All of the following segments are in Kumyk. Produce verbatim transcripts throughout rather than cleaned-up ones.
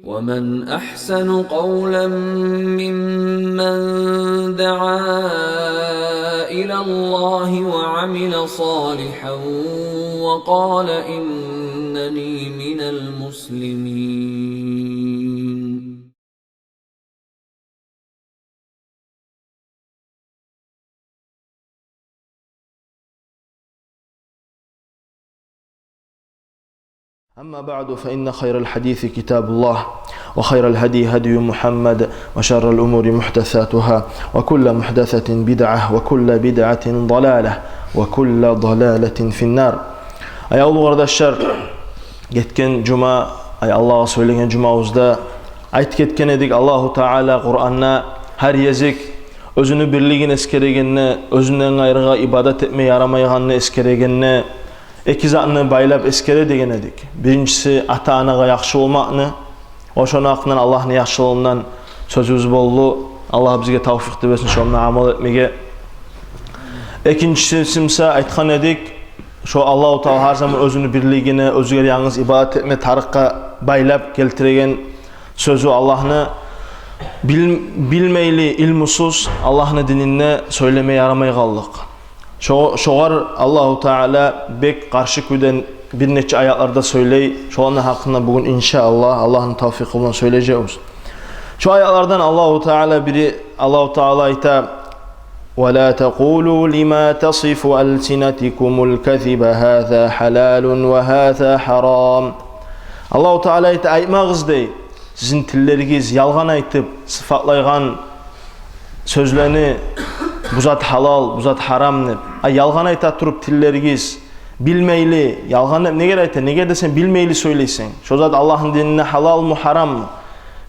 ومن أحسن قولا ممن دعا إلى الله وعمل صالحا وقال إنني من المسلمين. أما بعد، فإن خير الحديث كتاب الله، وخير الهدي هدي محمد، وشر الأمور محدثاتها، وكل محدثة بدعة، وكل بدعة ضلالة، وكل ضلالة في النار. Аявлу къардашлар, гетген жума, ай, Аллагьгъа сёйлеген жумабызда айтып гетген эдик, Аллагьу Таала Къуранда гьар гезик оьзюню бирлигин эсгерегенде, оьзюнден къайрыгъа ибадат этме ярамайгъанны эсгерегенде, эки затны байлап эсгере деген эдик. Биринчиси, ата-анагъа яхшы болмакъны. О шону гьакъындан, Аллагьны яхшылыгъындан сёзюбюз болду. Аллагь бизге тавфикъ де берсин шонда амал этмеге. Экинчиси буса, айтгъан эдик, шо Аллагьу Таала гьар заман оьзюню бирлигине, оьзюне янгыз ибадат этме тарыкъгъа байлап гелтиреген сёзю Аллагьны, бил-, билмейли, илмусуз Аллагьны дининде сёйлеме ярамайгъанлыкъ. Шо-, шогъар Аллагьу Таала бек къаршы кюйден бир нече аятларда сёйлей. Шоланы гьакъында бугюн, иншааллагь, Аллагьны тавфикъы булан сёйлежекбиз. Шо аятлардан Аллагьу Таала бири, Аллагьу Таала айта: ولا تقولوا لما تصف ألسنتكم الكذب هذا حلال وهذا حرام. Аллагьу Таала айта: «Айтмагъыз, — дей, — сизин тиллеригиз ялгъан айтып сыпатлайгъан сёзлени, бу зат гьалал, бу зат гьарам деп». Ай, ялгъан айта туруп тиллеригиз, билмейли, ялгъан деп негер айта? Негер де сен билмейли сёйлейсен. Шо зат Аллагьны дининде гьалалмы, гьараммы?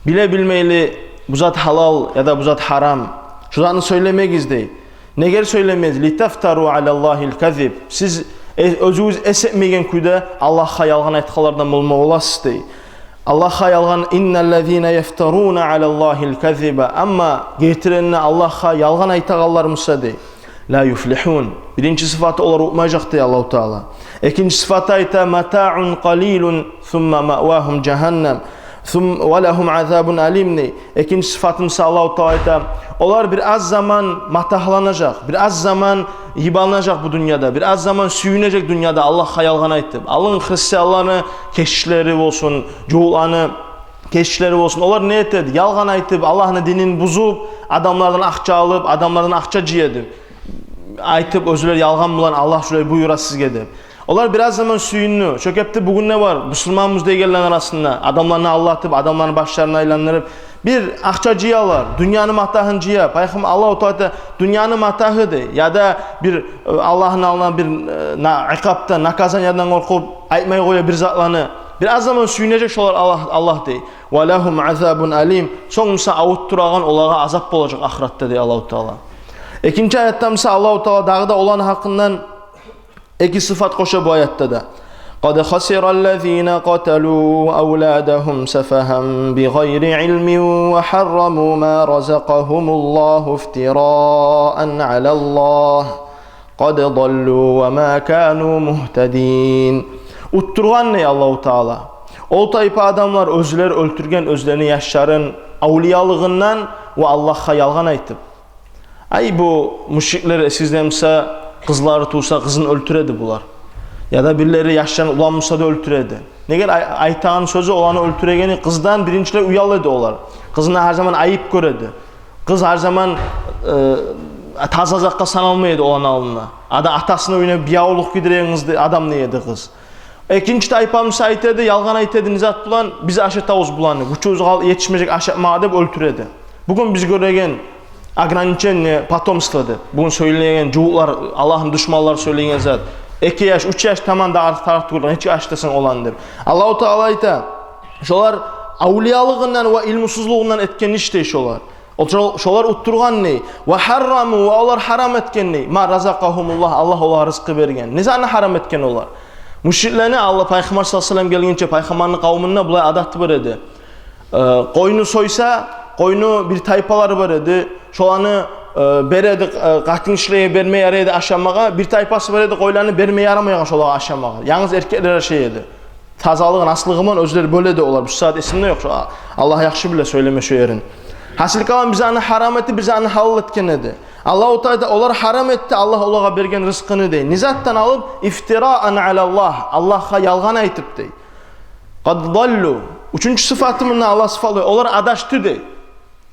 Биле-билмейли, бу зат гьалал яда бу зат гьарам. Шо затны сёйлемегиз, дей. Негер сёйлемегиз? لتفتروا على الله الكذب. Сиз, э, оьзюгюз эс этмеген кюйде Аллагьгъа ялгъан айтгъанлардан болма боласыз, дей. Аллагьгъа ялгъан, إن الذين يفترون على الله الكذب. Амма гертиден де Аллагьгъа ялгъан айтагъанлар буса, дей, لا يفلحون. Биринчи сыпаты, олар утмажакъ, дей Аллагьу Таала. Экинчи сыпаты айта: متاع قليل ثم مأواهم جهنم ثم ولهم عذاب أليم, дей. Экинчи сыпаты буса, Аллагьу Таала айта: олар бир аз заман матагьланажакъ, бир аз заман йибанажакъ бу дюньяда, бир аз заман сююнежек дюньяда Аллагьгъа ялгъан айтып. Алгъын христианланы кечишлери болсун, жугьутланы кечишлери болсун. Олар не этеди? Ялгъан айтып, Аллагьны динин бузуп, адамлардан акъча алып, адамлардан акъча жыяды. Айтып, оьзлер ялгъан булан: «Аллагь шулай буюра сизге», — деп. Олар бир аз заман сююндю. Шо кепде бугюн де бар, бусурманбыз дегенлени арасында, адамланы алдатып, адамланы башларын айландырып, бир акъча жыялар, дюньяны матагьын жыя. Пайхаммар, Аллагьу Таала айта, дюньяны матагьы, дей, яда бир, э, Аллагьны алдына бир, э, на-, икъапдан, наказаниеден къоркъуп, айтмай къоя бир затланы. Бир аз заман сююнежек шолар, Аллагь, Аллагь, дей. ولهم عذاب أليم. Сонг буса авуртдурагъан олагъа азап болажакъ ахыратда, дей Аллагьу Таала. Экинчи аятда буса Аллагьу Таала дагъы да оланы гьакъындан эки сыпат къоша бу аятда да. قد خسر الذين قتلوا أولادهم سفها بغير علم وحرموا ما رزقهم الله افتراء على الله قد ضلوا وما كانوا مهتدين. Утдургъан, дей Аллагьу Таала, ол тайпа адамлар, оьзлер оьлтюрген оьзлени яшларын авлиялыгъындан ва Аллагьгъа ялгъан айтып. Ай, бу мушриклер, эсигизде буса, къызлары тувса, къызын оьлтюреди булар. Яда бирлери яшларын улан буса да оьлтюреди. Негер ай-, айтагъан сёзю, оланы оьлтюрегени къыздан биринчилей уяла эди олар. Къызны гьар заман айып гёре эди. Къыз гьар заман, э, таза затгъа саналмай эди оланы алдында. Ада атасыны уьюне бия уллукъ гийдиреген къыз де-, адам не эди къыз. Экинчи тайпа буса айта эди, ялгъан айта эди, не зат булан, биз ашатабыз буланы, гючюбюз къал-, етишмежек ашатмагъа деп оьлтюре эди. Бугюн биз гёреген ограничение потомства деп, бугюн сёйлеген жугьутлар, Аллагьны душманлары сёйлеген зат. Эки яш, уьч яш, таман да артыкъ тарыкъ тюгюл, нечик ашатасан оланы деп. Аллагьу Таала айта, шолар авлиялыгъындан ва илмусузлугъундан этген иш, дей, шолар. Ол шо-, шолар утдургъан, дей. وحرموا, ва олар гьарам этген, дей. ما رزقهم الله, Аллагь олагъа рызкъы берген. Не затны гьарам этген олар? Мушриклени, Аллагь, Пайхаммар саллаллагьу алайгьи ва саллам гелгинче, Пайхаммарны къавмунда булай адаты бар эди. Э, къойну сойса, къойну бир тайпалары бар эди. Шоланы, э, бере эди, э, къатынгишилеге берме ярай эди ашамагъа. Бир тайпасы бар эди, къойланы берме ярамайгъан шолагъа ашамагъа. Янгыз эркеклер ашай эди. тазалыгъын, аслыгъын оьзлер бёле де олар. Бу сагьат эсимде ёкъ. Шу, Аллагь яхшы биле сёйлеме шу ерин. Гьасили калам, бир затны гьарам этип, бир затны гьалал этген эди. Аллагьу Таала айтды, олар гьарам этди Аллагь олагъа берген рызкъыны, дей. Не затдан алып? Ифтираан алаллагь, Аллагьгъа ялгъан айтып, дей. Къад даллу. Уьчюнчю сыфаты мунда Аллагь сыфатлай. Олар адашды, дей.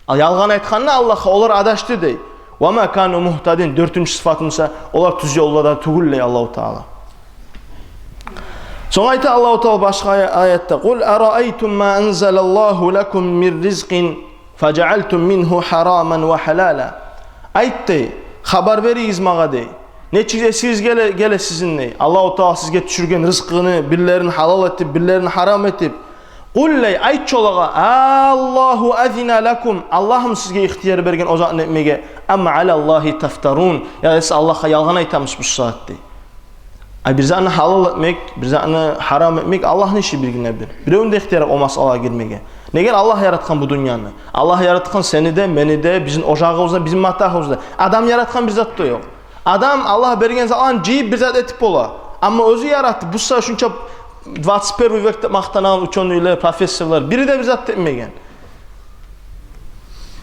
Ал ялгъан айтгъанда Аллагьгъа, олар адашды, дей. Ва ма кану мугьтадин. Дёртюнчю сыфаты буса, олар тюз ёлда да тюгюл, дей Аллагьу Таала. Сонг айта Аллагьу Таала башгъа ая-, аятда: «Къул араайтум ма анзалаллагьу лакум мир ризкъин фажаалтум мингьу гьараман ва гьалала». Айт, дей, хабар беригиз магъа, дей. Нечик эсигизге геле, геле сизин, дей, Аллагьу Таала сизге тюшюрген рызкъыны, бирлерин гьалал этип, бирлерин гьарам этип. Къул, дей, айт шолагъа: «Аллагьу азина лакум», Аллагьмы сизге ихтияр берген о затны этмеге? «Ам алаллагьи тафтарун», яда сиз Аллагьгъа ялгъан айтамысыз бу сагьат, дей. Ай, бир затны гьалал этмек, бир затны гьарам этмек Аллагьны иши биргине-бир. Биревню де ихтияры ёкъ о масъалагъа гирмеге. Неге? Аллагь яратгъан бу дюньяны. Аллагь яратгъан сени де, мени де, бизин ожагъыбызны, бизин матагьыбызны. Адам яратгъан бир зат да ёкъ. Адам Аллагь берген затланы жыйып бир зат этип бола. Амма оьзю яратып, бу сагьат шунча двадцать первый век деп макътанагъан учёныйлер, профессорлар, бири де бир зат этмеген.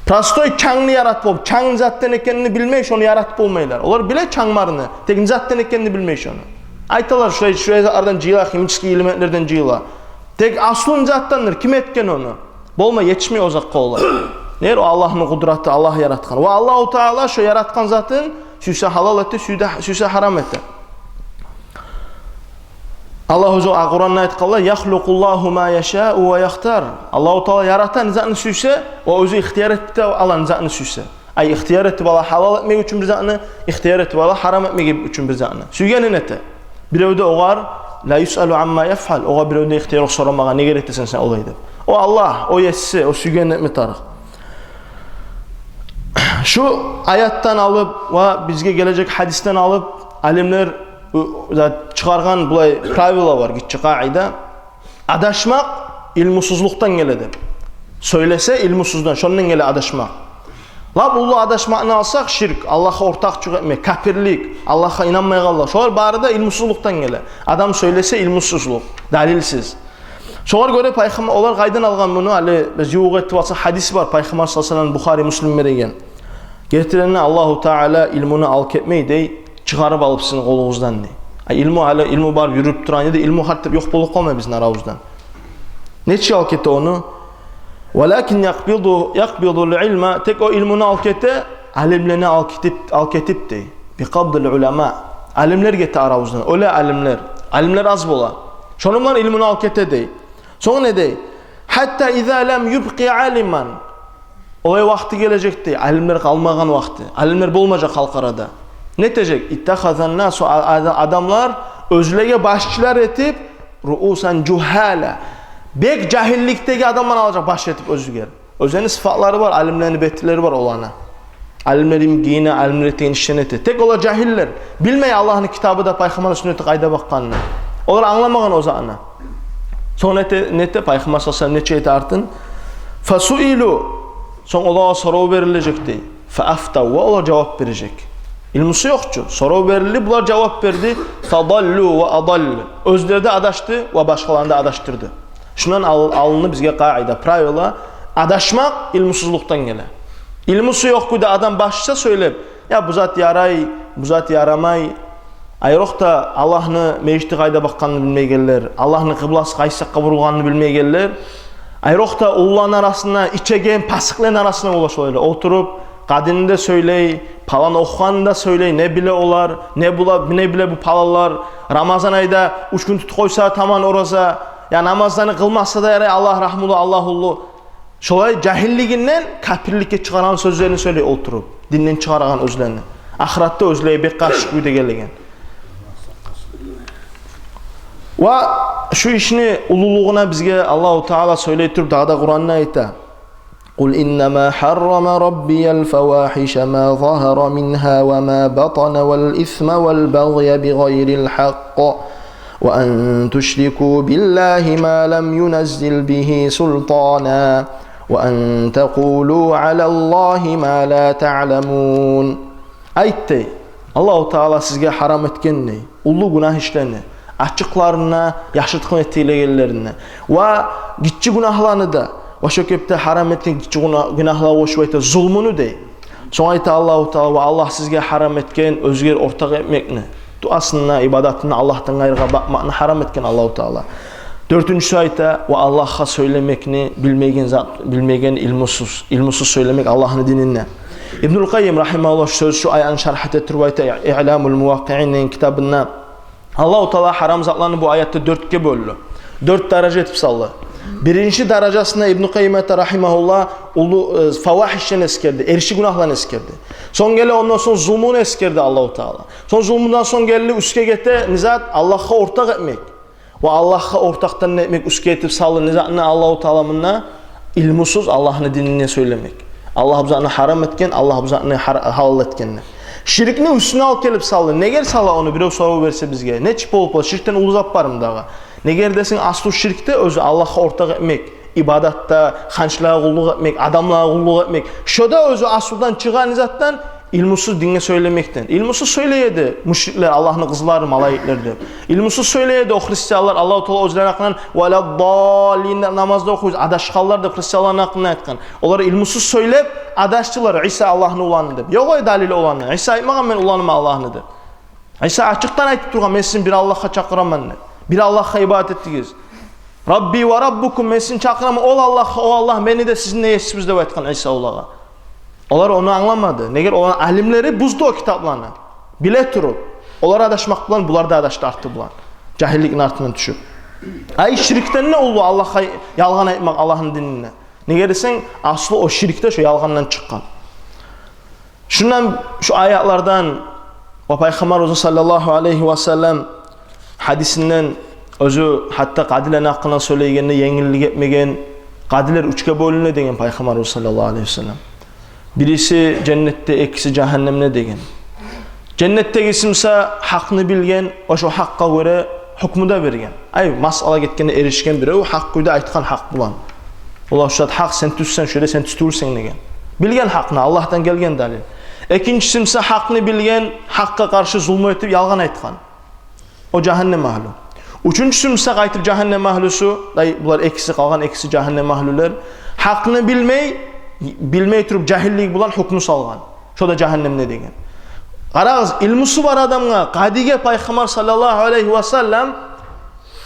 Простой чангны яратып болуп, чанг не затдан экенин билмей, шону яратып болмайлар. Олар биле чангмарны, тек не затдан экенин билмей шону. Айталар, шулай, шулай затлардан жыйыла, химический элементлерден жыйыла. Тек аслу не затдандыр, ким этген ону? Болмай, етишмей о затгъа олар. Неге? О Аллагьны къудраты, Аллагь яратгъан. Ва Аллагьу Таала шо яратгъан затын сюйсе гьалал эте, сюйде, сюйсе гьарам эте. Аллагь оьзю Къуранда айтгъанлай: «Яхлукъуллагьу ма яшау ва яхтар». Аллагьу Таала ярата не затны сюйсе, ва оьзю ихтияр этип де ала не затны сюйсе. Ай, ихтияр этип ала гьалал этмек учун бир затны, ихтияр этип ала гьарам этмек учун бир затны. Сюйгенин эте. Бирев де огъар, «ла юсъалу амма яфъал», огъар бирев де ихтияр ёкъ сорамагъа, неге этесен сен олай деп. О Аллагь, о Есси, о сюйгенин этме тарыкъ. Шу аятдан алып ва бизге гележек гьадисден алып, алимлер, ы, да чыгъаргъан булай правила бар, гиччи къагъида. Адашмакъ илмусузлукъдан геле деп. Сёйлесе илмусуздан, шондан геле адашмакъ. Лап уллу адашмакъны алсакъ, ширк, Аллагьгъа ортакъчылыкъ этмек, капирлик, Аллагьгъа инанмайгъанлыкъ. Шолар бары да илмусузлукъдан геле. Адам сёйлесе илмусузлукъ, далилсиз. Шогъар гёре пайхаммар, олар къайдан алгъан муну? Гьали биз ювукъ этип алсакъ, гьадис бар, пайхаммар саллаллагьу алайгьи ва саллам Бухари, Муслим береген. Гертиден де Аллагьу Таала илмуну алып гетмей, дей, чыгъарып алып сизин къолугъуздан, дей. А илму, гьали илму барып юрюп турагъан ерде илму гьатта ёкъ болуп къалмай бизин арабыздан. Нечик алып гете ону? «Валакин якъбиду, якъбидул илма», тек о илмуну алып гете, алимлени алып гетип, алып гетип, дей. «Бикъабдил улама». Алимлер гете арабыздан, оьле алимлер. Алимлер аз бола. Шону булан илмуну алып гете, дей. Сонг не дей? «Гьатта иза лам юбкъи алиман». Олай вакъти гележек, дей, алимлер къалмагъан вакъти. Алимлер болмажакъ халкъ арада. Не этежек? «Иттахазан насу», а-, а-, адамлар оьзлеге башчылар этип, «руъусан жугьала». Бек жагьилликдеги адамлар алажакъ баш этип оьзлеге. Оьзлени сыфатлары бар, алимлени бетирлери бар оланы. Алимлер йимик гийине, алимлер этеген ишлени эте. Тек олар жагьиллер. Билмей Аллагьны китабы да, пайхаммарны сюннети къайда бакъгъанны. Олар англамагъан о затны. Сонг не эте, не эте, пайхаммар саллаллагьу алайгьи ва саллам нечик эте артын? «Фасуилу». Сонг олагъа сорав берилежек, дей. «Фаафтав», ва олар жавап бережек. Илмусу ёкъ чу. Сорав берилди, булар жавап берди. «Фадаллу ва адаллу». Оьзлер де адашды ва башгъаланы да адашдырды. Шундан ал-, алынды бизге къагъида, правила: адашмакъ илмусузлукъдан геле. Илмусу ёкъ кюйде адам башча сёйлеп: «Я, бу зат ярай, бу зат ярамай». Айрокъда Аллагьны межити къайда бакъгъанны билмейгенлер, Аллагьны къыбласы къайсы якъгъа бурулгъанны билмейгенлер. Айрокъда уллуланы арасында, ичеген пасыкъланы арасында бола шолайлар. Олтуруп, къадини де сёйлей, палан охугъанны да сёйлей, не биле олар, не була, не биле бу паланлар. Рамазан айда уьч гюн тутуп къойса, таман ораза, я намазланы къылмаса да ярай, Аллагь рагьмулу, Аллагь уллу. Шолай жагьиллигинден капирликге чыгъарагъан сёзлерин сёйлей олтуруп, динден чыгъарагъан оьзлени. Ахыратда оьзлеге бек къаршы кюйде гелеген. Ва шу ишни уллулугъуна бизге Аллагьу Таала сёйлей туруп, дагъы да Къуранда айта: «Къул иннама гьаррама раббиял фавагьиша ма загьара мингьа ва ма батана вал исма вал багъя бигъайрил гьакъкъ». «Ва ан тушрику биллагьи ма лам юназзил бигьи султана, ва ан такъулу алаллагьи ма ла таъламун». Айт, дей, Аллагьу Таала сизге гьарам этген, дей, уллу гюнагь ишлени. ачыкъларына, яшыртгъын этегенлерине. Ва гиччи гюнагьланы да, ва шо кепде гьарам этген гиччи гюна-, гюнагьлагъа къошуп айта зулмуну дей. Сонг айта Аллагьу Таала: «Ва Аллагь сизге гьарам этген оьзюгер ортакъ этмекни». Дуасына, ибадатына Аллагьдан къайрыгъа бакъмакъны гьарам этген Аллагьу Таала. Дёртюнчюсю айта: «Ва Аллагьгъа сёйлемекни билмеген зат, билмеген илмусуз, илмусуз сёйлемек Аллагьны дининде». Ибнул Къаййим рагьимагьуллагь сёз шу аятны шаргь эте туруп айта, «Иъламул муваккъиин» деген китабында, Аллагьу Таала гьарам затланы бу аятда дёртге бёлдю. Дёрт даража этип салды. Биринчи даражасына Ибну Къаййим айта рагьимагьуллагь уллу, э, фавагьишни эсгерди, эрши гюнагьланы эсгерди. Сонг геле ондан сонг зулмуну эсгерди Аллагьу Таала. Сонг зулмудан сонг гелди уьстге гете не зат? Аллагьгъа ортакъ этмек. Ва Аллагьгъа ортакъдан не этмек уьстге этип салды не затны Аллагьу Таала мунда? Илмусуз Аллагьны дининде сёйлемек. Аллагь бу затны гьарам этген, Аллагь бу затны гьар-, гьалал этген. Ширкни уьстюне алып гелип салды. Негер сала ону, бирев сорав берсе бизге, нечик болуп бола? Ширкден уллу зат бармы дагъы? Негер десенг, аслу ширкде оьзю Аллагьгъа ортакъ этмек, ибадатда, ханчлагъа къуллукъ этмек, адамлагъа къуллукъ этмек. Шо да оьзю аслудан чыгъагъан затдан, илмусуз динге сёйлемекден. Илмусуз сёйлей эди мушриклер Аллагьны къызлары малайиклер деп. Илмусуз сёйлей эди о христианлар, Аллагьу Таала оьзлени гьакъындан «валаддаллин» деп намазда охуйбуз, адашгъанлар деп христианланы гьакъындан айтгъан. Олар илмусуз сёйлеп адашдылар, Иса Аллагьны уланы деп. Ёкъ ой далили оланы. Иса айтмагъан: «Мен уланман Аллагьны», – деп. Иса ачыкъдан айтып тургъан: «Мен сизин бир Аллагьгъа чакъыраман», – деп. «Бир Аллагьгъа ибадат этигиз. Рабби ва раббукум, мен сизин чакъыраман ол Аллагьгъа, о Аллагь мени де, сизин де есибиз», – деп айтгъан Иса олагъа. Олар ону англамады. Негер оланы алимлери бузду о китапланы. Биле туруп, олар адашмакъ булан, булар да адашды арты булан. Жагьилликни артындан тюшюп. Ай, ширкден де уллу Аллагьгъа ялгъан айтмакъ Аллагьны дининде. Неге десенг, аслу о ширк де шо ялгъандан чыкъгъан. Шундан, шу аятлардан ва Пайхаммарыбызны саллаллагьу алайгьи ва саллам гьадисинден, оьзю гьатта къадилени гьакъындан сёйлейгенде енгиллик этмеген, къадилер уьчге бёлюне деген Пайхаммарыбыз саллаллагьу алайгьи ва саллам. Бириси женнетде, экиси жагьаннемде деген. Женнетдегиси буса гьакъны билген, ошо гьакъгъа гёре гьукму да берген. Ай, масъала гетгенде эришген бирев, гьакъ кюйде айтгъан гьакъ булан. Олар шу зат гьакъ, сен тюзсен, шу ерде сен тюз тюгюлсен деген. Билген гьакъны, Аллагьдан гелген далил. Экинчиси буса гьакъны билген, гьакъгъа къаршы зулму этип, ялгъан айтгъан. О жагьаннем агьлю. Уьчюнчюсю буса къайтып жагьаннем агьлюсю, ай, булар экиси, къалгъан экиси жагьаннем агьлюлер. Гьакъны билмей, билмей туруп жагьиллиги булан гьукму салгъан. Шо да жагьаннемде деген. Къарагъыз, илмусу бар адамгъа, къадиге Пайхаммар саллаллагьу алайгьи ва саллам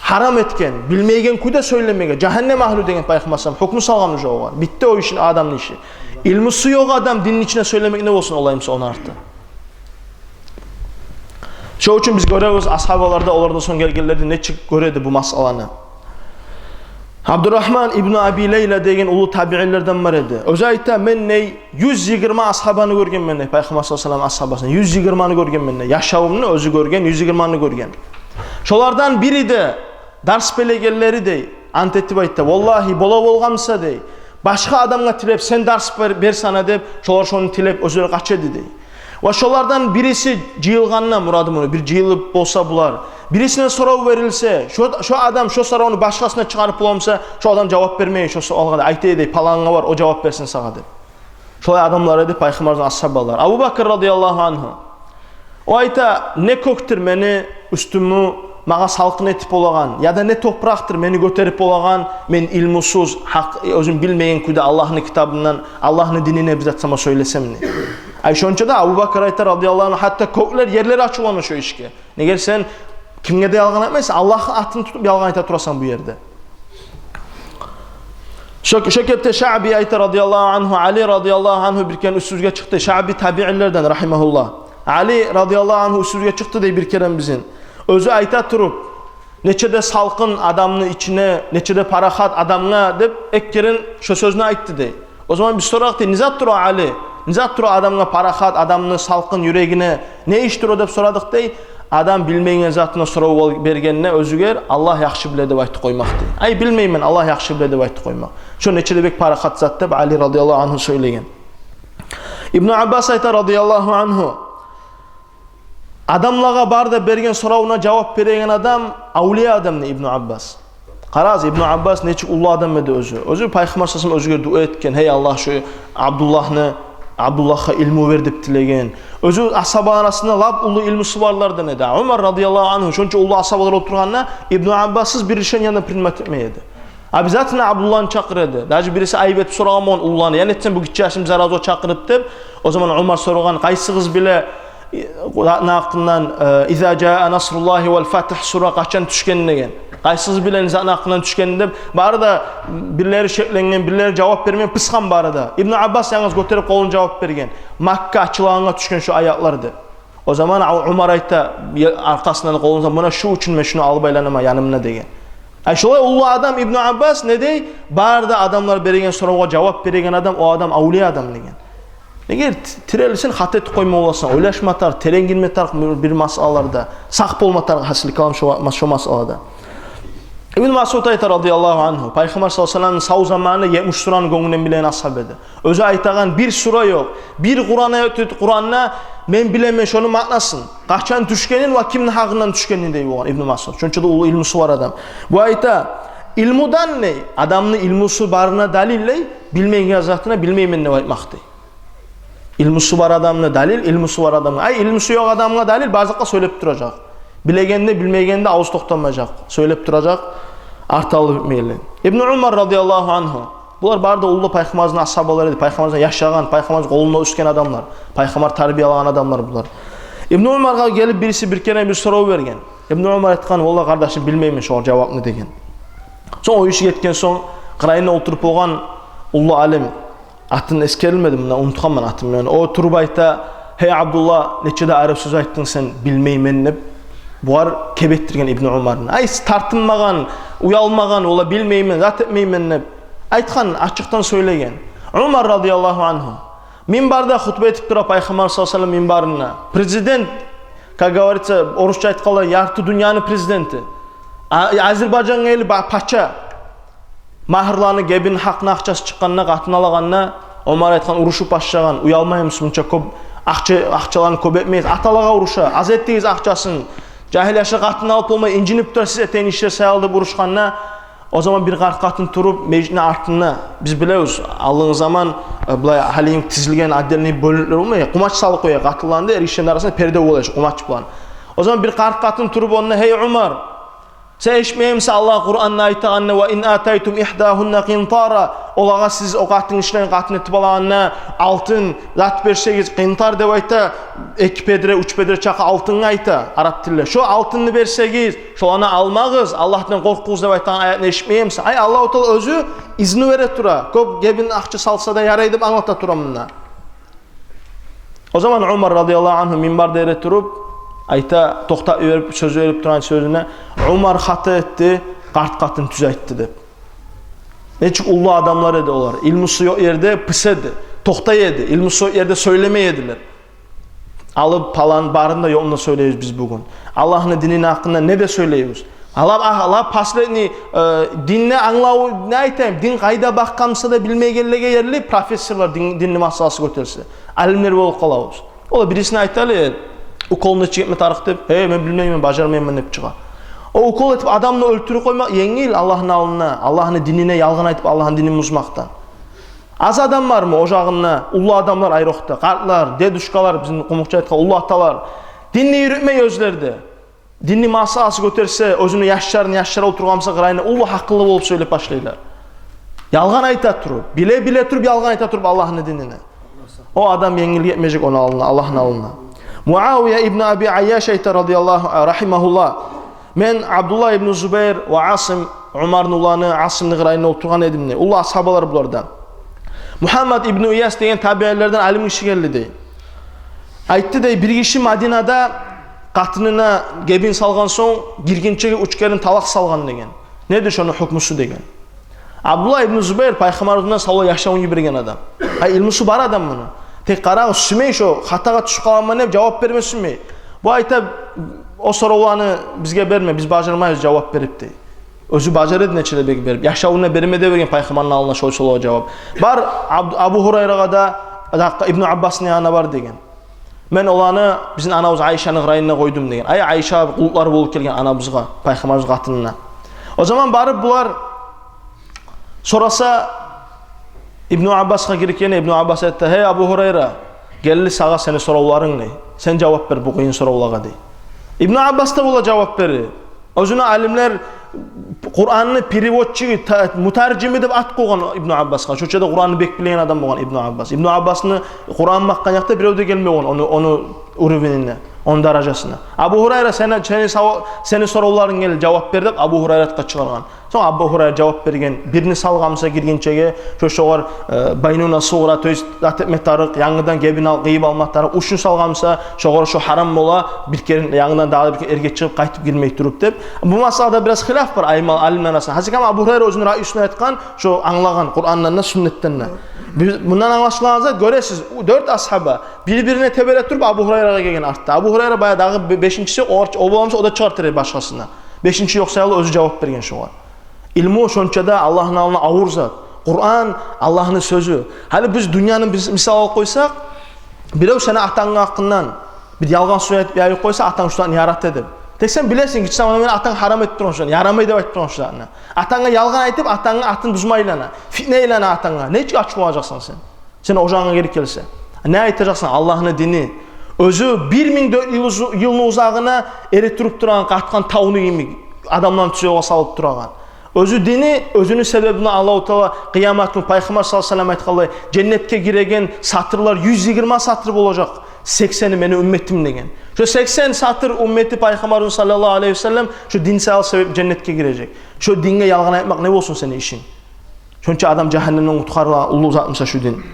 гьарам этген, билмейген кюйде сёйлемеге, жагьаннем агьлю деген Пайхаммар саллам гьукму салгъан уже огъар. Битди о ишин, адамны иши. Илмусу ёкъ адам динни ичине сёйлемек не болсун, олай буса ону арты. Шо учун биз гёребиз, асгьабалар да, олардан сонг гелгенлер де нечик гёре эди бу масъаланы. Абдурагьман ибну Аби Лайла деген уллу табиинлерден бар эди. Оьзю айта: «Мен, – дей, – юз йигирма асгьабаны гёргенмен, – дей, – Пайхаммар саллаллагьу алайгьи ва саллам асгьабасын. Юз йигирманы гёргенмен, – дей. – Яшавумну оьзю гёрген юз йигирманы гёрген. Шолардан бири де, дарс берегенлери, – дей, – ант этип айта: валлагьи, бола болгъан буса, – дей, – башгъа адамгъа тилеп, сен дарс бер, бер сана деп, шолар шону тилеп, оьзлери къача эди», – дей. Ва шолардан бириси жыйылгъанда, мурадым ону, бир жыйылып болса булар, бирисине сорав берилсе, шо, шо адам шо соравну башгъасына чыгъарып бола буса, шо адам жавап бермей, шо суалгъа да айта эди: «Палангъа бар, о жавап берсин сагъа», – деп. Шолай адамлар эди Пайхаммарыбызны асгьабалары. Абу Бакр радияллагьу ангьу. О айта: «Не кёкдюр мени уьстюмню магъа салкъын этип болагъан, яда не топуракъдыр мени гётерип болагъан, мен илмусуз, гьакъ, оьзюм билмеген кюйде Аллагьны китабындан, Аллагьны динине бир зат сама сёйлесем», – дей. Ай, шонча да Абу Бакр айта радияллагьу ангьу, гьатта кёклер, ерлер ачувлана шо ишге. Неге десенг, кимге де ялгъан айтмайсан, Аллагьны атын тутуп ялгъан айта турасан бу ерде. Шо, шо кепде Шаъби айта радияллагьу ангьу, Али радияллагьу ангьу бир керен уьстюбюзге чыкъды. Шаъби табиинлерден, рагьимагьуллагь. Али радияллагьу ангьу уьстюбюзге чыкъды дей бир керен бизин. Оьзю айта туруп: «Нече де салкъын адамны ичине, нече де парахат адамгъа», – деп, эки керен шо сёзню айтды дей. О заман биз сорадыкъ дей: «Не затдыр о, Али? Не затдыр о адамгъа парахат, адамны салкъын юрегине? Не ишдир о?» – деп сорадыкъ дей. Адам билмеген затына сорав бергенде оьзюгер, «Аллагь яхшы биле», – деп айтып къоймакъ дей. «Ай, билмеймен, Аллагь яхшы биле», – деп айтып къоймакъ. Шо нече де бек парахат зат деп Али радияллагьу ангьу сёйлеген. Ибну Аббас айта радияллагьу ангьу: «Адамлагъа бары да берген соравуна жавап береген адам авлия адам», – дей Ибну Аббас. Къарагъыз, Ибну Аббас нечик уллу адам эди оьзю. Оьзю Пайхаммар саллаллагьу алайгьи ва саллам оьзюгер дуа этген: «Гьей Аллагь, шо Абдуллагьны Абдуллагьгъа илму бер деп тилеген. Оьзю асгьабалар арасында лап уллу илмусу барлардан эди. Умар радияллагьу ангьу, шонча уллу асгьабалар олтургъанда, Ибну Аббассыз бир решение де принимать этмей эди. Обязательно Абдуллагьны чакъыра эди. Даже бириси айып этип сорагъан болгъан уллуланы: «Я не этсем бу гиччи яшны биз аразгъа чакъырып?» — деп. О заман Умар сорагъан: «Къайсыгъыз биле, э, затны гьакъындан, э, «Иза жаа насруллагьи вал фатгь» сура къачан тюшген?» — деген. «Къайсыгъыз биле затны гьакъындан тюшгенин?» — деп. Бары да, бирлери шекленген, бирлери жавап бермей пысгъан бары да. Ибну Аббас янгыз гётерип къолун жавап берген: «Макка ачылагъангъа тюшген шу аятлар», — деп. О заман Умар айта, аркъасындан къолун сузуп: «Муна шу учун мен шуну алып айланаман янымда», — деген. Ай, шолай уллу адам Ибну Аббас, не дей, бары да адамлар береген соравгъа жавап береген адам, о адам авлия адам деген. Неге т-, тирелсенг, хата этип къойма боласан, ойлашма тарыкъ, терен гирме тарыкъ бир, бир масъалаларда, сакъ болма тарыкъ, гьасили калам, шо, шо масъалада. Ибн Масъуд айта, радияллагьу ангьу, Пайхаммар саллаллагьу алайгьи ва салламны сав заманы етмиш сураны гёнгюнден билеген асгьаб эди. Оьзю айтагъан: «Бир сура ёкъ, бир Къуран аяты ёкъ Къуранда, мен билемен шону маънасын, къачан тюшгенин ва кимни гьакъындан тюшгенин», — дей болгъан Ибн Масъуд. Шонча да уллу илмусу бар адам. Бу айта: «Илмудан, — дей, — адамны илмусу барына далил, — дей, — билмейген затына билмеймен деп айтмакъ», — дей. Илмусу бар адамны далил, илмусу бар адамгъа. Ай, илмусу ёкъ адамгъа далил, бары затгъа сёйлеп туражакъ. Билегенде, билмегенде авуз токътамажакъ. Сёйлеп туражакъ, арты-алды битмейли. Ибну Умар, радияллагьу ангьу, булар бары да уллу Пайхаммарыбызны асгьабалары эди. Пайхаммарыбызны яшагъан, Пайхаммарыбызны къолунда оьсген адамлар. Пайхаммар тарбиялагъан адамлар булар. Ибну Умаргъа гелип бириси бир керен бир сорав берген. Ибну Умар айтгъан: «Валлагь, къардашым, билмеймен шогъар жавапны», — деген. Сонг о иши гетген сонг, къырыйында олтуруп болгъан уллу алим, атын эсгерилмеди, мунда унутгъанман атын мен. О туруп айта: «Гьей Абдуллагь, нече де арив сёз айтдынг сен, билмеймен», — деп. Бугъар кеп этдирген Ибну Умарны. Ай, тартынмагъан, уялмагъан, ола билмеймен, зат этмеймен деп айтгъан, ачыкъдан сёйлеген. Умар, радияллагьу ангьу, минбарда хутба этип тура, Пайхаммар саллаллагьу алайгьи ва саллам минбарында. Президент, как говорится, орусча айтгъанда, ярты дюньяны президенти. А-, Азербайжангъа гелип, ба-, пача. Магьрланы, гебин гьакъны акъчасы чыкъгъанда, къатын алагъанда, Умар айтгъан, урушуп башлагъан: «Уялмаймысыз, мунча кёп акъча, акъчаланы кёп этмегиз, аталагъа уруша, аз этигиз акъчасын. Жагьил яшлар къатын алып болмай, инжинип тура сиз этеген ишлер саялы», — деп урушгъанда, о заман бир къарт къатын туруп, межитни артында, биз билебиз, алдынгъы заман, э, булай гьалиги тизилген отдельный бёлюклер болмай, къумач салып къоя къатынланы да, эргишилени арасында перде бола шу къумач булан. О заман бир къарт къатын туруп онда: «Гьей Умар, сен эшитмеймисен Аллагь Къуранда айтагъанны: „Ва ин атайтум игьдагьунна къинтара“, олагъа сиз о къатынгишилени къатын этип алагъанда алтын зат берсегиз, къинтар деп айта, эки педре, уьч педре чакъы алтынгъа айта арап тилде. Шо алтынны берсегиз, шоланы алмагъыз, Аллагьдан къоркъугъуз деп айтагъан аятны эшитмеймисен?» Ай, Аллагьу Таала оьзю изну бере тура. Кёп гебин акъча салса да ярай деп англата тура мунда. О заман Умар, радияллагьу ангьу, минбарда эретуруп айта, токътап йиберип, сёз берип турагъан сёзюне: «Умар хата этди, къарт къатын тюз айтды», — деп. Нечик уллу адамлар эди олар. Илмусу ёкъ ерде пыс эди, токътай эди. Илмусу ёкъ ерде сёйлемей эдилер. Алып палан, барын да ёкъну да сёйлейбиз биз бугюн. Аллагьны динини гьакъында не де сёйлейбиз. Алар, а, алар последний, э, динни англаву, не айтайым, дин къайда бакъгъан буса да билмейгенлеге ерли профессорлар дин, динни масъаласы гётерсе. Алимлер болуп къалабыз. Олар бирисине айталы, укол нечик этме тарыкъ деп: «Гьей, мен билмеймен, бажармайман», — деп чыгъа. О укол этип адамны оьлтюрюп къоймакъ енгил Аллагьны алдында, Аллагьны динине ялгъан айтып, Аллагьны динин бузмакъдан. Аз адам бармы ожагъында, уллу адамлар айрокъда, къартлар, дедушкалар, бизин къумукъча айтгъанда, уллу аталар, динни юрютмей оьзлери де. Динни масъаласы гётерсе, оьзюню яшларын, яшлары олтургъан буса къырыйына, уллу гьакъыллы болуп сёйлеп башлайлар. Ялгъан айта туруп, биле-биле туруп ялгъан айта туруп Аллагьны динине. О адам енгил гетмежек ону алдына, Аллагьны алдына. Муавия ибн Аби Айяш айта, радияллагьу, рагьимагьуллагь: «Мен Абдуллагь ибн Зубайр ва Асим, Умарны уланы Асимни къырыйында олтургъан эдим», — дей. Уллу асгьабалар булар да. Мугьаммад ибн Ияс деген табиинлерден алим гиши гелди, дей. Айтды, дей: «Бир гиши Мадинада къатынына гебин салгъан сонг, гиргинчеге уьч керен талакъ салгъан», — деген. «Недир шону гьукмусу?» — деген. Абдуллагь ибн Зубайр Пайхаммарыбыздан савлай яшавун йиберген адам. Ай, илмусу бар адам муну. Тек къарагъыз, сюймей шо хатагъа тюшюп къаламан деп жавап берме сюймей. Бу айта: «О соравланы бизге берме, биз бажармайбыз жавап берип», — дей. Оьзю бажара эди нече де бек берип. Яшавунда берме де берген Пайхаммарны алдына шо соравгъа жавап. Бар, Аб-, Абу Гьурайрагъа да, Ибну Аббасны янына бар деген. «Мен оланы бизин анабыз Айшаны къырыйында къойдум», — деген. Ай, Айша къуллукълары болуп гелген анабызгъа, Пайхаммарыбыз къатынына. О заман барып булар сораса, Ибну Аббасгъа гирген, Ибну Аббас айтды: «Гьей, Абу Гьурайра, гелди сагъа сени соравларынг, – дей. – Сен жавап бер бу къыйын соравлагъа», – дей. Ибну Аббас да бола жавап бере. Оьзюню алимлер Къуранны переводчиги, та-, мутаржими деп ат къойгъан Ибну Аббасгъа. Шонча да Къуранны бек билеген адам болгъан Ибну Аббас. Ибну Аббасны Къуран бакъгъан якъда бирев де гелмей болгъан ону, ону уровенине, ону даражасына. «Абу Гьурайра, сени, сени сава-, сени соравларынг гелди, жавап бер», – деп Абу Гьурайратгъа чыгъаргъан. Сонг Абу Гьурайра жавап берген, бирни салгъан буса гиргинчеге, шо шогъар, э, байнуна сугъра, то есть зат этме тарыкъ, янгыдан гебин ал, къыйып алма тарыкъ, уьчюн салгъан буса, шогъар шо гьарам бола, бир керен янгыдан дагъы бир керен эрге чыгъып, къайтып гирмей туруп деп. Бу масъалада бираз хилаф бар аймал алимлер арасында. Гьазир гьам Абу Гьурайра оьзюню раъюсюн айтгъан, шо англайгъан Къурандан да, сюннетден де. Биз мундан англашылагъан зат, гёресиз, у-, дёрт асгьаба бири-бирине тебере туруп Абу Гьурайрагъа гелген артда. Абу Гьурайра баягъы дагъы бе-, бешинчиси, о, о боламса, о да чыгъар терек башгъасына. Бешинчи ёкъ саялы оьзю жавап берген шогъар. Илму шонча да Аллагьны алдына авур зат. Къуран Аллагьны сёзю. Гьали биз дюньяны биз мисал алып къойсакъ, бирев сени атангны гьакъындан бир ялгъан сёз айтып яйып къойса, атанг шуланы ярата деп. Тек сен билесен, гиччи заманда мени атанг гьарам этип тургъан шуланы, ярамай деп айтып тургъан шуланы. Атанггъа ялгъан айтып, атангны атын бузма айлана, фитне айлана атанггъа. Нечик ач болажакъсан сен? Сен ожагъынга гери гелсе, не айтажакъсан? Аллагьны дини. Оьзю бир минг дёрт юз йыл уз-, йылны узагъына эретуруп турагъан, къатгъан тавну йимик, адамланы тюзевге салып турагъан. Оьзю дини, оьзюню себебине Аллагьу Таала къыямат гюн Пайхаммар саллаллагьу алайгьи ва саллам айтгъанлай, женнетге гиреген сатырлар юз йигирма сатыр болажакъ, сексени мени умметим деген. Шо сексен сатыр уммети Пайхаммарны саллаллагьу алайгьи ва саллам шо дин саялы себеп женнетге гирежек. Шо динге ялгъан айтмакъ не болсун сени ишинг? Шонча адам жагьаннемден къутгъарыла, уллу затмыса шу дин.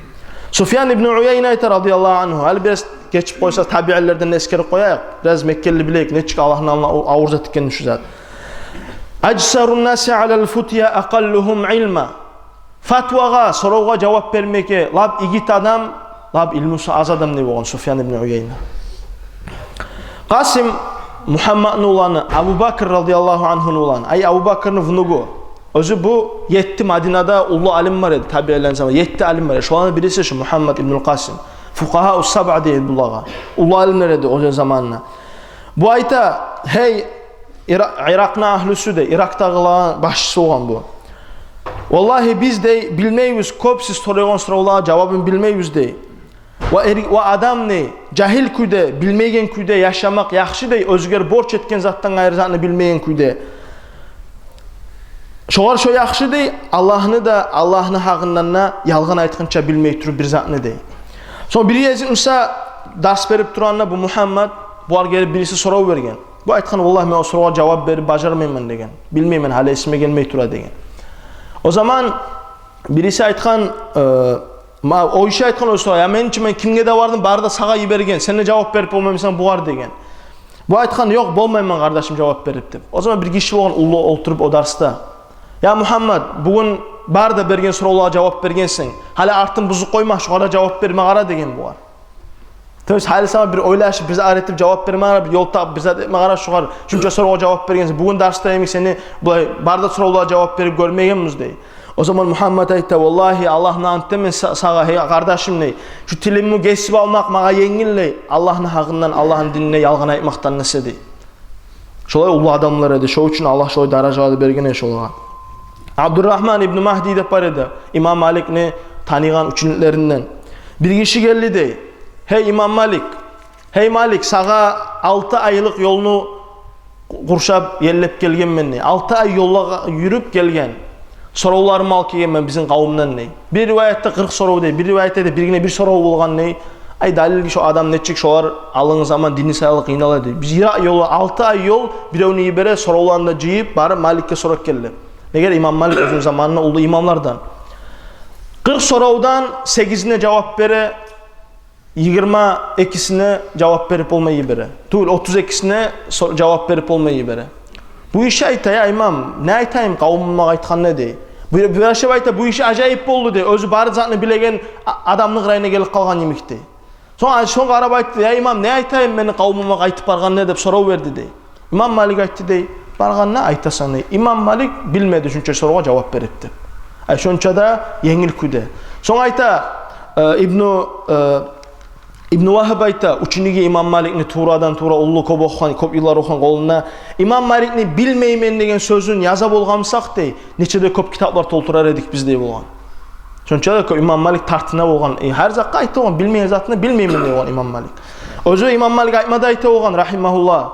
Суфьян ибну Уяйна айта, радияллагьу ангьу, гьали бираз гечип къойса, табиинлерден эсгерип къояйыкъ, бираз мекенли билейик, нечик Аллагьны алдына авур зат экенни шу зат. «Ажсарун наси алал футья акъаллугьум илма». Фатвагъа, соравгъа жавап бермеге лап игит адам, лап илмусу аз адам не болгъан Суфьян ибну Уяйна. Къасим Мугьаммадны уланы, Абу Бакр радияллагьу ангьуну уланы, ай, Абу Бакрны внугу. Оьзю бу етти, Мадинада уллу алим бар эди, табиинлени заманында етти алим бар эди. Шоланы бириси шу Мугьаммад ибнул Къасим. Фукъагьау сабъа дей эди булагъа. Уллу алимлер эди о заманына. Бу айта: «Гьей, Ира-, Иракъны агьлюсю, – дей, – Иракъдагъыланы башчысы болгъан бу. Валлагьи, биз, – дей, – билмейбиз кёп, сиз сорайгъан соравлагъа жавабын билмейбиз, – дей. – Ва эр-, ва адам, – дей, – жагьил кюйде, билмейген кюйде яшамакъ яхшы, – дей, – оьзюне борч этген затдан къайры затны билмейген кюйде. Шогъар шо яхшы, – дей, – Аллагьны да, Аллагьны гьакъындан да ялгъан айтгъынча билмей туруп бир затны», – дей. Сонг бир гезик буса дарс берип турагъанда бу Мугьаммад, бугъар гелип бириси сорав берген. Бу айтгъан: «Валлагьи, мен о соравгъа жавап берип бажармайман, – деген. – Билмеймен, гьали эсиме гелмей тура», – деген. О заман бириси айтгъан, э, ма-, о гиши айтгъан оьзю: «Я, мен чи, мен кимге де бардым, бары да сагъа йиберген, сен де жавап берип болмаймысан бугъар», – деген. Бу айтгъан: «Ёкъ, болмайман, къардашым, жавап берип», – деп. О заман бир гиши болгъан уллу олтуруп о дарсда: «Я Мугьаммад, бугюн бары да берген соравлагъа жавап бергенсен, гьали артын бузуп къойма, шогъар да жавап берме къара», – деген бугъар. То есть гьали сама бир ойлашып, бир зат этип жавап берме къара, бир ёл тапып, бир зат этме къара шогъар. Шунча соравгъа жавап бергенсен. Бугюн дарсда йимик сени булай бары да соравлагъа жавап берип гёрмегенбиз, – дей. О заман Мугьаммад айта: «Валлагьи, Аллагьны ант этемен са-, сагъа, гьей къардашым, – дей, – шу тилимни гесип алмакъ магъа енгил, – дей, – Аллагьны гьакъындан, Аллагьны динине ялгъан айтмакъдан эсе», – дей. Шолай уллу адамлар эди, шо учун Аллагь шолай даражалар берген эди шолагъа. Абдуррагьман ибну Магьди деп бар эди, имам Маликни таныйгъан ученикълеринден. Бир гиши гелди, дей: «Гьей, имам Малик, гьей, Малик, сагъа алты айлыкъ ёлну къуршап, еллеп гелгенмен, – дей. – Алты ай ёллагъа юрюп гелген. Соравларымны алып гелгенмен бизин къавумдан», – дей. Бир риваятда къыркъ сорав, дей, бир риваятда да биргине бир сорав болгъан, дей. Ай, далил, шо адам нечик шолар алынгы заман дини саялы къыйнала, дей. Биз йыракъ ёлгъа, алты ай ёл, биревню йибере, соравларын да жыйып, барып Маликге сорап гелди. Неге, имам Малик оьзюню заманында уллу имамлардан. Къыркъ соравдан сегизине жавап бере, йигирма экисине жавап берип болмай йибере. Тюгюл, отуз экисине со-, жавап берип болмай йибере. Бу гиши айта: «Я имам, не айтайым къавумума къайтгъанда», – дей. Бу, бу яшав айта: «Бу гиши ажайып болду», – дей. Оьзю бары затны билеген а-, адамны къырыйына гелип къалгъан йимик, дей. Сонг, сонг къарап айтды: «Я имам, не айтайым мени къавумума къайтып баргъанда?» – деп сорав берди, дей. Имам Малик айтды, дей: «Баргъанда айтасан», – дей. Имам Малик билмеди шунча соравгъа жавап берип деп. Ай, шонча да енгил кюйде. Сонг айта, э, Ибну, э, Ибну Вагьб айта, ученики имам Маликни, туврадан тувра, уллу, кёп охугъан, кёп йыллар охугъан къолунда: «Имам Маликни билмеймен деген сёзюн яза болгъан бусакъ, – дей, – нече де кёп китаплар толтурар эдик биз», – дей болгъан. Шонча да кёп имам Малик тартына болгъан, э, гьар затгъа айта болгъан, билмейген затны билмеймен дей болгъан имам Малик. Оьзю имам Малик айтма да айта болгъан, рагьимагьуллагь: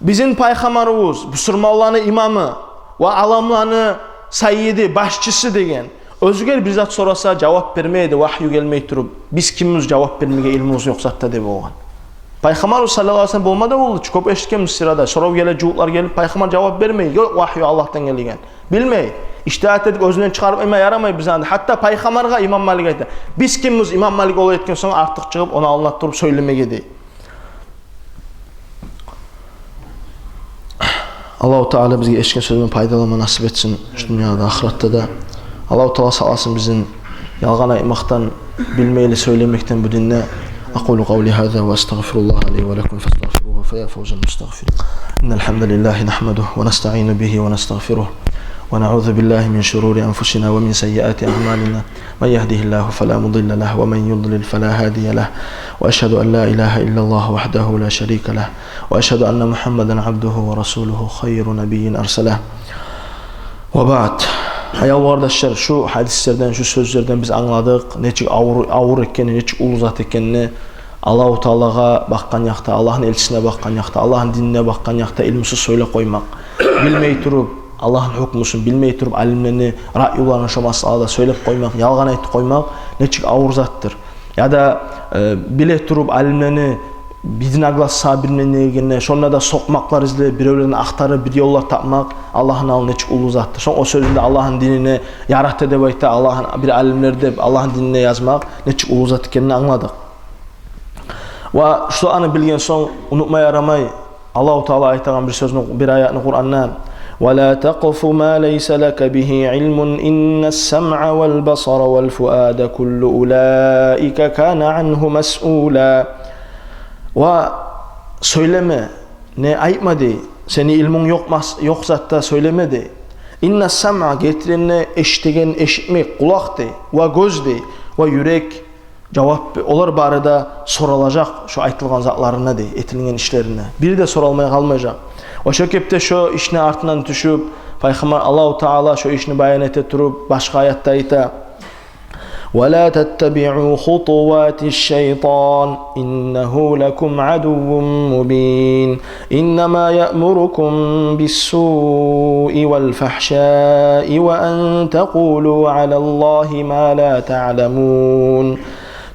«Бизин пайхаммарыбыз, бусурманланы имамы ва аламланы сайиди, башчысы», – деген. Оьзюгер бир зат сораса, жавап бермей эди, вагью гелмей туруп. «Биз кимбиз, жавап бермеге илмубуз ёкъ затда», – деп болгъан. Пайхаммар саллаллагьу алайгьи ва саллам болма да болду чу, кёп эшитгенбиз сирада. Сорав геле, жугьутлар гелип, пайхаммар жавап бермей, ёкъ вагью Аллагьдан гелген. Билмей. Ижтигьат этип, оьзюнден чыгъарып къойма ярамай бизин анда. Гьатта пайхаммаргъа имам Малик айта: «Биз кимбиз, имам Малик олай этген сонг, артыкъ чыгъып, ону алдына туруп сёйлемеге?» – дей. Аллагьу Таала бизге эшитген сёзден пайдаланма насип этсин шу дюньяда, ахыратда да. Аллагьу Таала сакъласын бизин ялгъан айтмакъдан, билмейли сёйлемекден бу динде. أقول قولي هذا وأستغفر الله لي ولكم فاستغفروه فيا فوز المستغفرين. إن الحمد لله نحمده ونستعين به ونستغفره ونعوذ بالله من شرور أنفسنا ومن سيئات أعمالنا. من يهده الله فلا مضل له ومن يضلل فلا هادي له. وأشهد أن لا إله إلا الله وحده لا شريك له. وأشهد أن محمدا عبده ورسوله خير نبي أرسله. وبعد. Аявлу къардашлар, шу гьадислерден, шу сёзлерден биз англадыкъ нечик авур, авур экенни, нечик уллу зат экенни. Аллагьу Таалагъа бакъгъан якъда, Аллагьны элчисине бакъгъан якъда, Аллагьны динине бакъгъан якъда илмусуз сёйлеп къоймакъ, билмей туруп, Аллагьны гьукмусун билмей туруп, алимлени раъюларын шо масъалада сёйлеп къоймакъ, ялгъан айтып къоймакъ нечик авур затдыр. Яда, э, биле туруп, алимлени бир наглас сабирмен дегенде, шонда да сокъмакълар излеп, биревлерден ахтарып, бир ёллар тапмакъ Аллагьны алдында нечик уллу затдыр. Сонг о сёзюнде Аллагьны динине ярата деп айта, Аллагьны бир алимлер деп Аллагьны динине язмакъ нечик уллу зат экенин англадыкъ. Ва шуланы билген сонг, унутма ярамай Аллагьу Таала айтагъан бир сёзню, бир аятны Къуранда: ولا تقف ما ليس لك به علم إن السمع والبصر والفؤاد كل أولئك كان عنه مسؤولا. Ва сёйлеме, не айтма дей, сени илмунг ёкъ мас-, ёкъ затда сёйлеме дей. إن السمع, гертиден де эшитеген, эшитмек, къулакъ дей, ва гёз дей, ва юрек, жавап бе-, олар бары да соралажакъ шо айтылгъан затларына дей, этилген ишлерине. Бири де соралмай къалмажакъ. Ва шо кепде шо ишни артындан тюшюп, пайхаммар, Аллагьу Таала шо ишни баян эте туруп, башгъа аятда айта: ولا تتبعوا خطوات الشيطان إنه لكم عدو مبين إنما يأمركم بالسوء والفحشاء وأن تقولوا على الله ما لا تعلمون.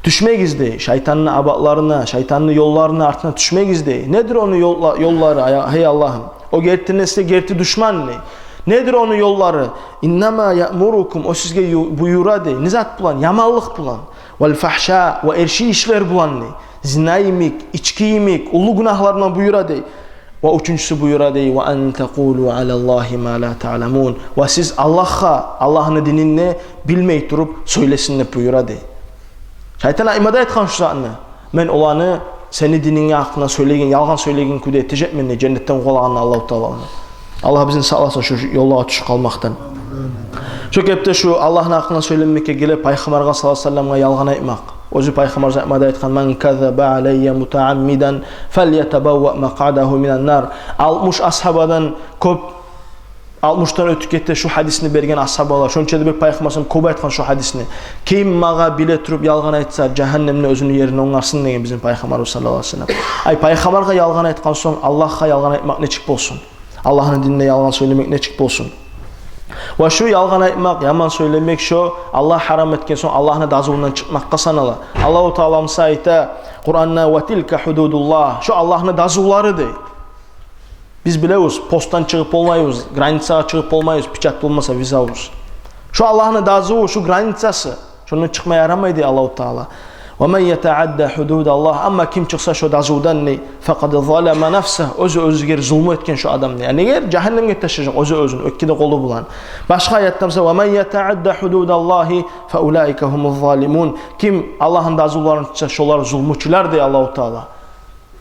Тюшмегиз дей шайтанны абатларына, шайтанны ёлларыны артына тюшмегиз дей. Недир ону ёлла-, ёллары, ая-, гьей Аллагьым? О гертиден де сизге герти душман дей. Недир ону ёллары? إنما يأمركم, о сизге ю-, буюра дей. Не зат булан? Яманлыкъ булан. والفحشاء, ва эрши ишлер булан дей. Зина йимик, ички йимик, уллу гюнагьлар булан буюра дей. Ва уьчюнчюсю буюра дей: وأن تقولوا على الله ما لا تعلمون. Ва сиз Аллагьгъа, Аллагьны динине билмей туруп сёйлесин деп буюра дей. Шайтан айтма да айтгъан шу затны. Мен оланы сени дининг гьакъында сёйлеген, ялгъан сёйлеген кюйде этежекмен дей, женнетден къувалагъанда Аллагьу Таала ону. Аллагь бизин сакъласын шу ёллагъа тюшюп къалмакъдан. Шо кепде шу Аллагьны гьакъында сёйлемекге геле пайхаммаргъа саллаллагьу алайгьи ва салламгъа ялгъан айтмакъ. Оьзю пайхаммар айтма да айтгъан: من كذب علي متعمدا فليتبوأ مقعده من النار. Алтмыш асгьабадан кёп, алтмышдан оьтюп гете шу гьадисни берген асгьабалар. Шонча да бек пайхаммар саллаллагьу алайгьи ва саллам кёп айтгъан шу гьадисни. Ким магъа биле туруп ялгъан айтса, жагьаннемде оьзюню ерин онгарсын деген бизин пайхаммарыбыз саллаллагьу алайгьи ва саллам. Ай, пайхаммаргъа ялгъан айтгъан сонг, Аллагьгъа ялгъан айтмакъ нечик болсун? Аллагьны динине ялгъан сёйлемек нечик болсун? Ва шу ялгъан айтмакъ, яман сёйлемек, шо Аллагь гьарам этген сонг Аллагьны дазувундан чыкъмакъгъа санала. Аллагьу Таала буса айта Къуранда: وتلك حدود الله. Шо Аллагьны дазулары дей. Биз билебиз, постдан чыгъып болмайбыз, границагъа чыгъып болмайбыз, печать болмаса визабыз. Шо Аллагьны дазуву, шо границасы. Шондан чыкъма ярамай дей Аллагьу Таала. ومن يتعد حدود الله. Амма ким чыкъса шо дазувдан дей, فقد ظلم نفسه. Оьзю оьзюне зулму этген шо адам дей. Яни гер жагьаннемге ташлажакъ оьзю оьзюн, оькке де къолу булан. Башгъа аятда буса: ومن يتعد حدود الله فأولئك هم الظالمون. Ким Аллагьны дазуларын чыкъса, шолар зулмучулар дей Аллагьу Таала.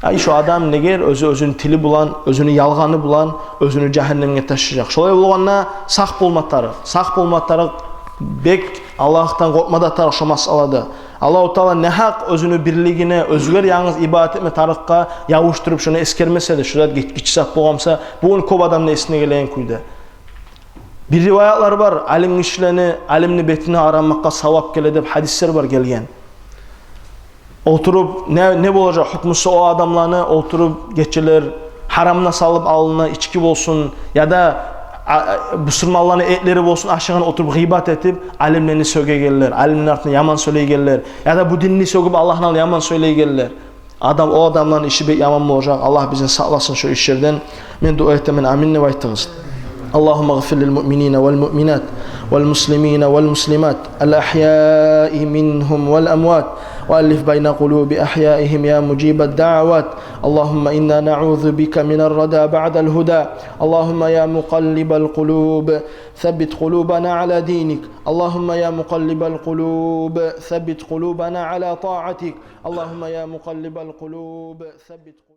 Ай, шо адам негер оьзю оьзюню тили булан, оьзюню ялгъаны булан оьзюню жагьаннемге ташлажакъ. Шолай болгъанда сакъ болма тарыкъ, сакъ болма тарыкъ, бек Аллагьдан къоркъма да тарыкъ шо масъалада. Аллагьу Таала негьакъ оьзюню бирлигине, оьзюне янгыз ибадат этме тарыкъгъа ябушдуруп шону эсгермесе де, шо зат гич-, гиччи зат болгъан буса, бугюн кёп адамны эсине гелеген кюйде. Бир риваятлар бар, алим гишилени, алимни бетине къарамакъгъа савап геле деп гьадислер бар гелген. Олтуруп, не, не болажакъ гьукмусу о адамланы, олтуруп гечелер гьарамны салып алнына, ички болсун, яда, а, а, бусурманланы этлери болсун, ашыгъын олтуруп гъыйбат этип, алимлени сёгегенлер, алимлени артындан яман сёйлейгенлер, яда бу динни сёгюп, Аллагьны алдында яман сёйлейгенлер. Адам, о адамланы иши бек яман болажакъ. Аллагь бизин сакъласын шо ишлерден. Мен дуа этемен, амин деп айтыгъыз. اللهم اغفر للمؤمنين والمؤمنات والمسلمين والمسلمات الأحياء منهم والأموات وألف بين قلوب أحيائهم يا مجيب الدعوات. اللهم إنا نعوذ بك من الردى بعد الهدى. اللهم يا مقلب القلوب ثبت قلوبنا على دينك. اللهم يا مقلب القلوب ثبت قلوبنا على طاعتك. اللهم يا مقلب القلوب ثبت